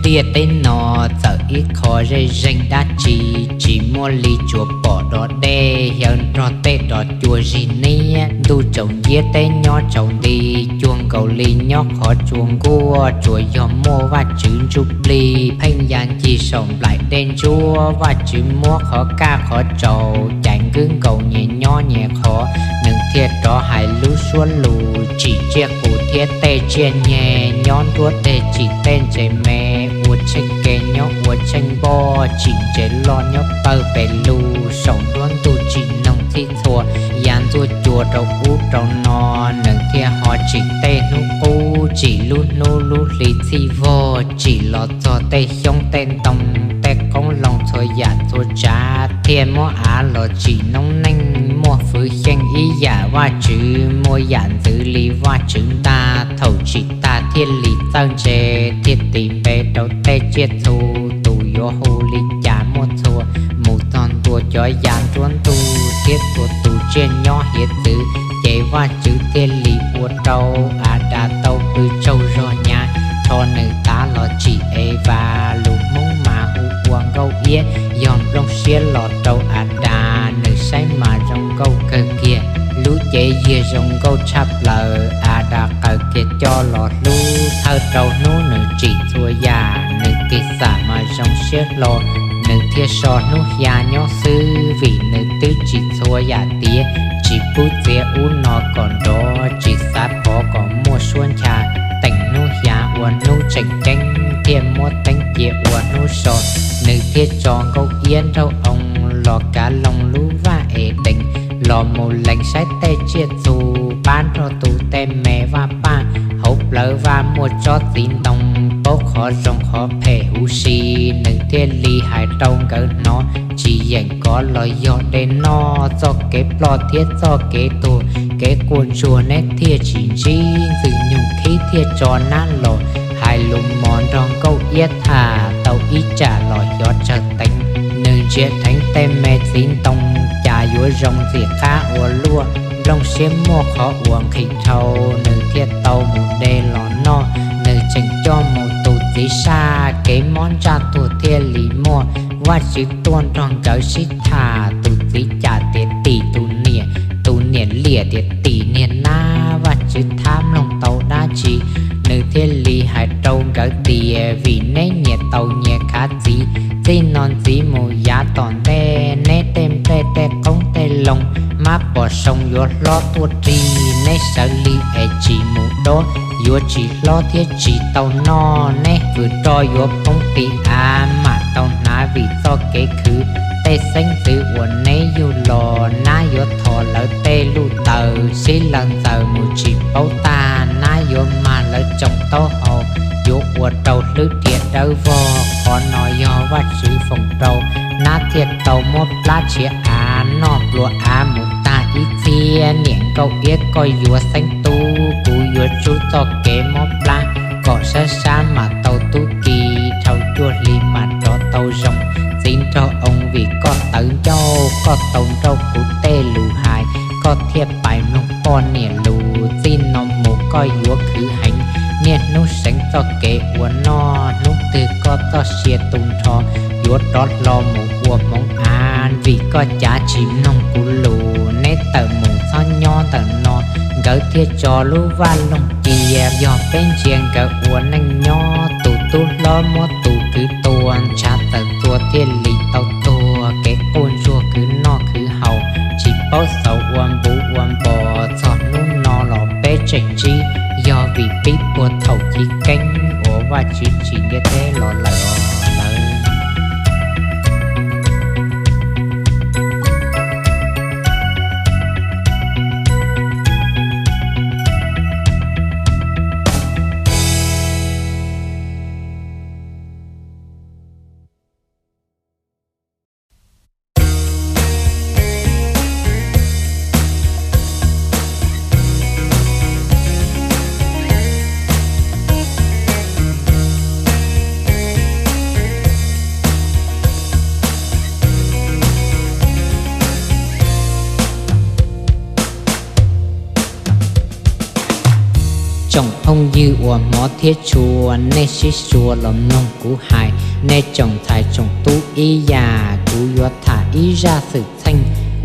Ntiaj teb no txawm ib qho zej zeeg dab tsi, tsis muaj li tsuas pom dog dej xyaw nrog tej dog cua zig niab. Ntuj tsaus nciab teb nyob tsaus nti, cuag nkaus li nyob qhov tsua nkuaj. Tsuas yog muaj Vajtswv ntsuj plig pheej ya ncig saum nplaim dej ntsuab. Vajtswv muab qhov kaj qhov tsaus cais nkwb nkaus nyias nyob nyias qhov, nws thiaj rov hais lub suab lus tsim tsiaj qus thiab tej tsiaj nyeg nyob nruab deg, tsim tej ntses me ua tsheej ke nyob ua tsheej npoj, tsim ntses loj nyob pawg pes lug saum nruab ntug, tsim noog txhij txhua ya ntxuaj cua rau ub rau no. Nws thiaj ho tsim tej hnub qub, tsim lub hnub lub hli txhij vog, tsim los txog tej xyoob tej ntoo, tej qoob loo txhua yam txhua tsav, thiaj muab av los tsim noob neej. Muaj fwv xyeej ib yam Vajtswv, muaj yam ntxwv li Vajtswv ntag. Thaum tsim tag thiaj li txawj ntse, thiaj tis npe rau tej tsiaj txhu, tus yuav hu li cas muaj txhua. Mus txog ntua cov ya nruab ntug thiab txhua tus tsiaj nyob hiav txwv, ces Vajtswv thiaj li ua rau Adas tau pw tsaug zog hnyav. Rho nws tav los tsim Evas, lus Hmoob mas hu ua Nkauj Iab, yog nplooj siab los rau Adas, nws saib mas zoo nkauj kawg kiag. Lub cev yiag zoo nkauj tshaj plaws, Adas qaws kiag coj los hlub. Thawj rau hnub nws tsim txhua yam, nws tig xam mas zoo siab hlo, nws thiaj so hnub xya nyob xwb, vim nws twb tsim txhua yam tiav, tsis pub txiav ub no kom nrov, tsis xav pov kom muaj suab ncha. Teem hnub xya ua hnub tseem ceeb, thiaj muab teeb cia ua hnub so, nws thiaj tso Nkauj Iab nraug oo los kav loo lub vaj Edees, los mus lees saib tej tsiaj txhu, pab nrog tus tej me vaj paj hauv plawv vaj muaj tsob txiv ntoo, paub qhov zoo qhov phem huv si. Nws thiaj li hais rau nkawd hnov, tsis yeem kov los yog de noj, txoj kev ploj thiab txoj kev tuag, kev quaj ntsuag neb thiaj tsis ntsib. Ntxwg Nyoog Khib thiaj tso nab los hais lus mos nrog Nkauj Iab tham, tau ib tsam los xyov tsawg teev, nws ntsia dheev tej me txiv ntoo cas yuav zoo ntxim qab ua luaj. Nplooj siab muaj qhov uas nqhis dhau, nws thiaj tau mus de los noj. Nws tseem coj mus tus txiv saj, kev mob ntsaj tuag thiaj li muaj. Vajtswv tuaj nrog nkawd sib tham, tus txiv cam tias tim tus niam, tus niam liam tias tim niag nab. Vajtswv thab mloog tau dab tsi, nws thiaj li hais rau nkawd tias vim neb nyias tau nyias khav txiv, txij no ntxiv mus yav tom ntej neb tej nplej tej qoob tej loo mab pom soo yuav hlob tuaj rig, neb sawv lig es tsis mus dob yuav tsis hlob thiab tsis tau noj. Neb vwm roj yuav poob ti av mam tau hnav vim txoj kev khwv. Tej xeeb ntxwv uas neb yug los nab yuav thom lawv tej luj taws, sib law ntxaws mus tsis paub tag, nab yuav mag lawv tsoos taub hau, yuav ua rau hlwb dhia dawb vog. Qhov no yog Vajtswv foom rau, nab thiaj tau muab plab tshiav av noj plua av mus tag ib txhiab. Niam Nkauj Iab koj yuav xeeb tub, kuv yuav tsub txoj kev mob plab kom sab sab mam tau tub ki, dhau cuaj hli mam rov tau zoo. Txiv nraug oo, vim koj tawv ncauj, koj tau nrauj kuv tej lus hais, koj thiaj pais mloog poj niam lus. Txij no mus koj yuav khwv heev, niaj hnub seev txoj kev ua noj, hnub twg koj txoj sia tu nrho yuav rov hlo mus ua hmoov av. Vim koj cav tsis mloog kuv lus, neb tawm mus txhob nyob ntawm no. Nkawd thiaj tso lub vaj loog cia, yog peb ntsia nkawd ua neej nyob, tus tub hlob muab tus kwv tua, ntshav txawm tua thiaj li tau tuag. Kev quaj ntsuag khwv noj khwv haus, tsis paub xaus ua npuv ua npos, txog hnub no los peb tseem ntsib, yog vim pib puag thaum chiv keeb uas Vajtswv tsim ntiaj teb los lawm os lawv. Tsoom phooj ywg uas hmov thiab tshua, nej sib sua los mloog kuv hais. Nej tsoom ntxhais tsoom tub ib yam, kuv yuav tham ib zaj xwm txheej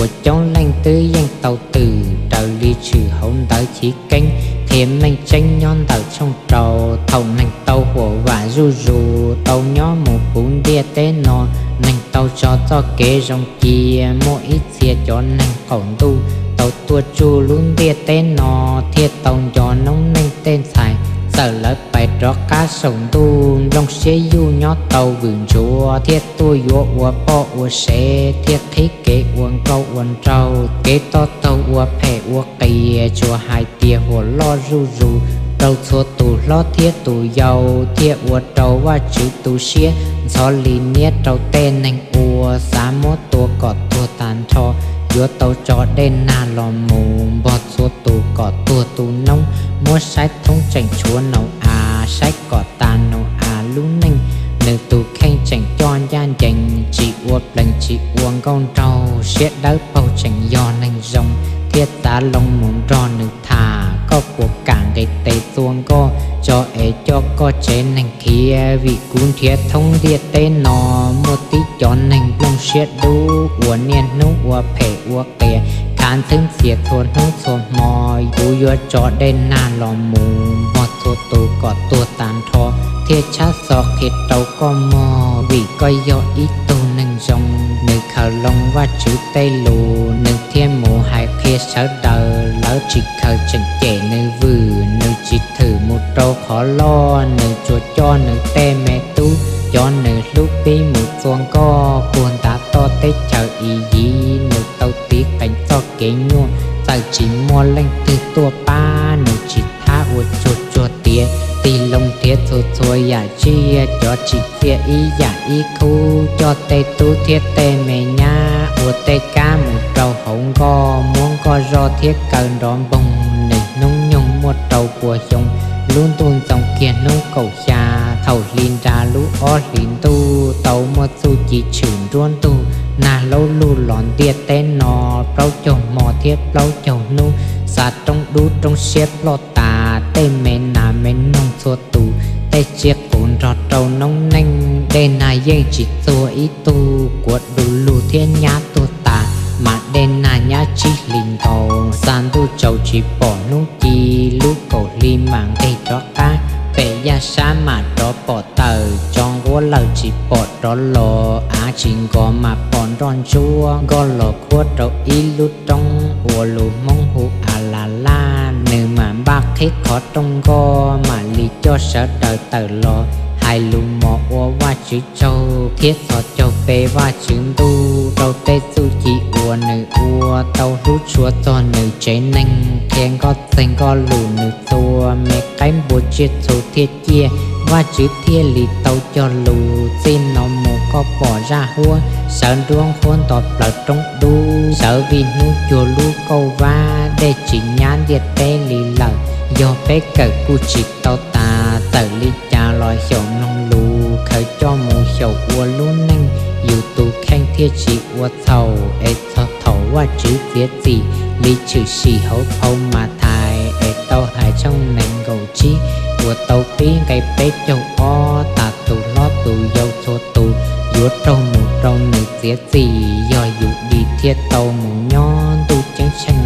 uas coob leej twb yeej tau twm raws li tshwm hauv ntawv chiv keeb, qhia meej tseeb nyob ntawm tshooj rau. Thaum neeg tau huam vam zuj zus, tau nyob mus puv ntiaj teb no, neeg tau tso txoj kev zoo cia. Muaj ib txhia cov neeg qaum ntuj tau tuaj tsuj lub ntiaj teb no, thiaj tau nco noob neej tej ntxhais. Txawm lawv pais rov qab saum ntuj, nplooj siab yuj nyob tau vwm ntsuav, thiaj tuaj yuav ua poj ua sev, thiaj qhib kev ua nkauj ua nraug. Kev toj taug ua phem ua qias, tsuas hais tias huam loj zuj zus, rau txhua tus hlob thiab tus yau, thiaj ua rau Vajtswv tu siab ntxhov li niab rau tej neeg uas xav muab tua kom tuag tas nrho. Yuav tau tso dej nag los mus npog txhua tus kom tuag tu noob, muab saib thoob tseem tshuav Nau-as, saib kom tas Nau-as lub neej. Nws tus kheej tseem coj ncaj ncees, tsis ua plees tsis ua nkauj nraug, siab dawb paug tseem yog neeg zoo, thiaj txav loo mus nrog nws tham. Koj puas kam nqis tes txua nkoj, tso es coj koj tsev neeg khiav, vim kuv nrhiav thoob ntiaj teb no, muaj tib cov neeg nplooj siab dub uas niaj hnub ua phem ua qias, khav ntxhwb ntxias txhua hnub txhua hmo. Kuv yuav tso dej nag los mus npog txhua tus kom tuag tas nrho, thiaj tshab xo qhia rau koj mog, vim koj yog ib tug neeg zoo. Nws khaws loo Vajtswv tej lus, nws thiaj mus hais qhia sawv daws, lawv tsis khaws tseem cem nws vwm. Nws tsis thwm mus rau qhov loj, nws tsuas coj nws tej me tub, cov nws hlub pib mus txua nkoj puag ntav toj teb chaws Iyiv. Nws tau tiv qees txoj kev nyuaj, txawm tsis muaj leej twg tuaj pab, nws tsis thab ua tsuag tsuag tiav, tig loo nrhiav txhua txhua yam tsiaj, cov tsim txiaj ib yam ib khub, coj tej tub thiab tej me nyab ua tej kab mus rau hauv nkoj, muab nkoj zoj thiab kaw nrov npoog. Nws hnub nyoog muaj rau pua xyoo, lub ntuj ntxoo kiag hnub kaum xya. Thaum hli nra lub ob hlis ntuj, tau muaj txuj ci tshwm nruab ntug, nag laub lug los ntiaj teb no, plaub caug hmo thiab plaub caug hnub, xa roob dub roob siab ploj tas, tej me nas me noog txhua tus, tej tsiaj qus nrog rau noob neej. Dej nag yeej tsis txuag ib tug, kuav du lug thiab nyab tuag tas, mas dej nag nyab tsib hlis nkaus. Xa ntuj tsaus tsis pom hnub ci, lub kaum hli mam nqig rov qab, pem yaj sab mam rov pom tawm, tso nquab lawm tsis pom rov los, av tsis nkos mas pom nroj ntsuab, nkoj los khuab rau ib lub roob uas lus Hmoob hu A La Laj, nws mam npaj qhib qhov rooj nkoj, mam li coj sawv daws tawm los, hais lus mos ua Vajtswv tsaug thiab txhos caug pe Vajtswv ntuj rau tej txuj ci uas nws ua, tau hlub tshua txog nws tsev neeg, qhia nkoj txeeg nkoj lus nws txua, me qaib npua tsiaj txhu thiaj ciaj, Vajtswv thiaj li tau cog lus. Txij no mus koj pom zaj huab, sawv nruab nqhuab nto plaws roob dub, sawv vij hnub cuag lub kauj vab, dej tsis nyab ntiaj teb li lawm. Yog peb kawm kuj tsis tau tas, txawm li cas los xyaum mloog lus, khaws coj mus xyaum ua lub neej, yus tus kheej thiaj tsis ua txhaum. Es txog thaum Vajtswv txiav txim li tshwm sim hauv phau Mathais es tau hais tshooj nees nkaum tsib uas tau pib nqe peb caug ob, tas tus hlob tus yau txhua tus yuav raug mus rau nws txiav txim. Yog yus dim thiaj tau mus nyob, ntuj ceeb tsheej